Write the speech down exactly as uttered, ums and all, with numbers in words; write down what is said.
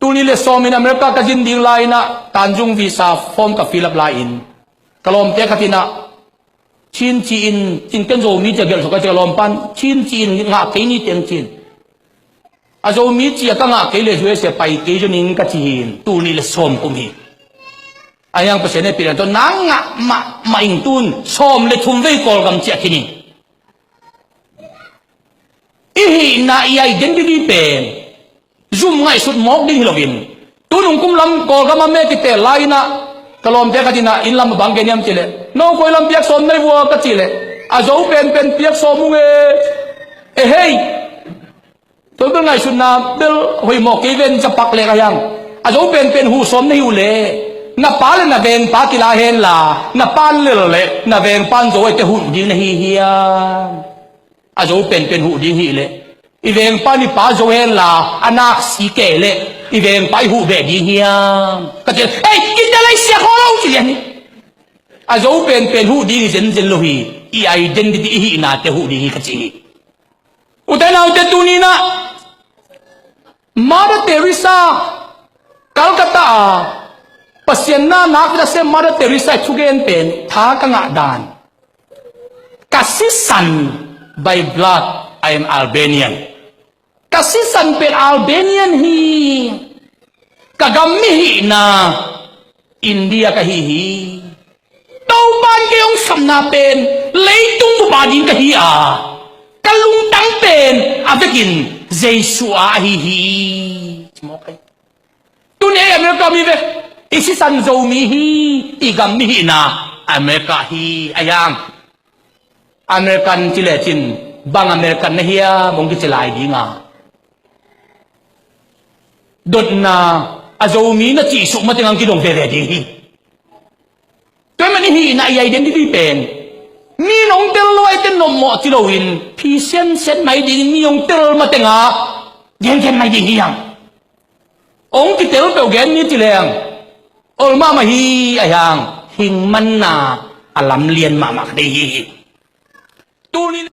Tul nih le sawm in America ka zin ding lai-in ah, Tanzung visa form ka fill up lai-in, ka lawmte khat in ah, Chin ci-in, cin ken Zomi ci-a gelh suk a ci, ka lawmpa in Chin ci-in ngah kei ni teng ci-in. A Zomi ci-a ka ngah kei leh U S A pai kei zaw ning ka ci hi. Tul nih le sawm kum hi. Ahi hang Pasian hehpihna tawh na ngah mahmah ing. Tun sawm le thum vei Kawlgam ciah khin ing. I hihna, i identity pen zum ngaihsut mawk ding hi loin, tu nung kum lam Kawlgam a mek i teel lai-in ah, ka lawmte khat in ah, inn lam a bang gen hiam cih leh, no koi lam piak sawm na hi uh a ka cih leh, a Zo penpen piak sawm ung e. Ehei, tua bel ngaihsutna bel hoih mawk kei ven, zapak lek ahi hang. A Zo penpen huh sawm na hi uh leh, na pa le na vengpa kila hen la, na pa'n lel leh na vengpa'n Zo a hih teh huh ding na hi hiam? A Zo penpen huh ding hi leh, i vengpa'n i pa Zo hen la, a naksi kei leh i vengpa i huh beh ding hiam? Ka cih leh, ei, kite lai sia kho lo ci lian hi. A Zo penpen huh ding hi zenzen lo hi. I identity, i hihnate huh ding hi ka ci hi. Ute naute, tuni-in ah Mother Teresa, Calcutta a Pasian na nak vita sem Mother Teresa i thugen pen tha ka ngah dan. Ka sisan, by blood I am Albanian. Ka sisan pen Albanian hi. Ka gam mi hihna India ka hi hi. Topa'n kei hong sapna pen leitung bup a ding ka hi a, ka lungtang pen a vekin Jesu a ahi hi. Tuni ei America mi ve, i sisan Zomi hi, i gam mi hihna America hi. Ahi hang American ci lecin, bang American na hiam hong kici lai ding a, dotna a Zomi na cih suk mateng hong kidong veve ding hi. Tua ahih manin i hihna, i identity pen mi in hong tel lo a, i tel nopmawh ci loin, phi siansiat mai dingin mi hong tel mateng ah gengen mai ding hi hang. Hong kitel peuh gen ni ci leng, ol mahmah hi. Ahi hang hing manna a lam lian mahmah ka deih hi. Tuni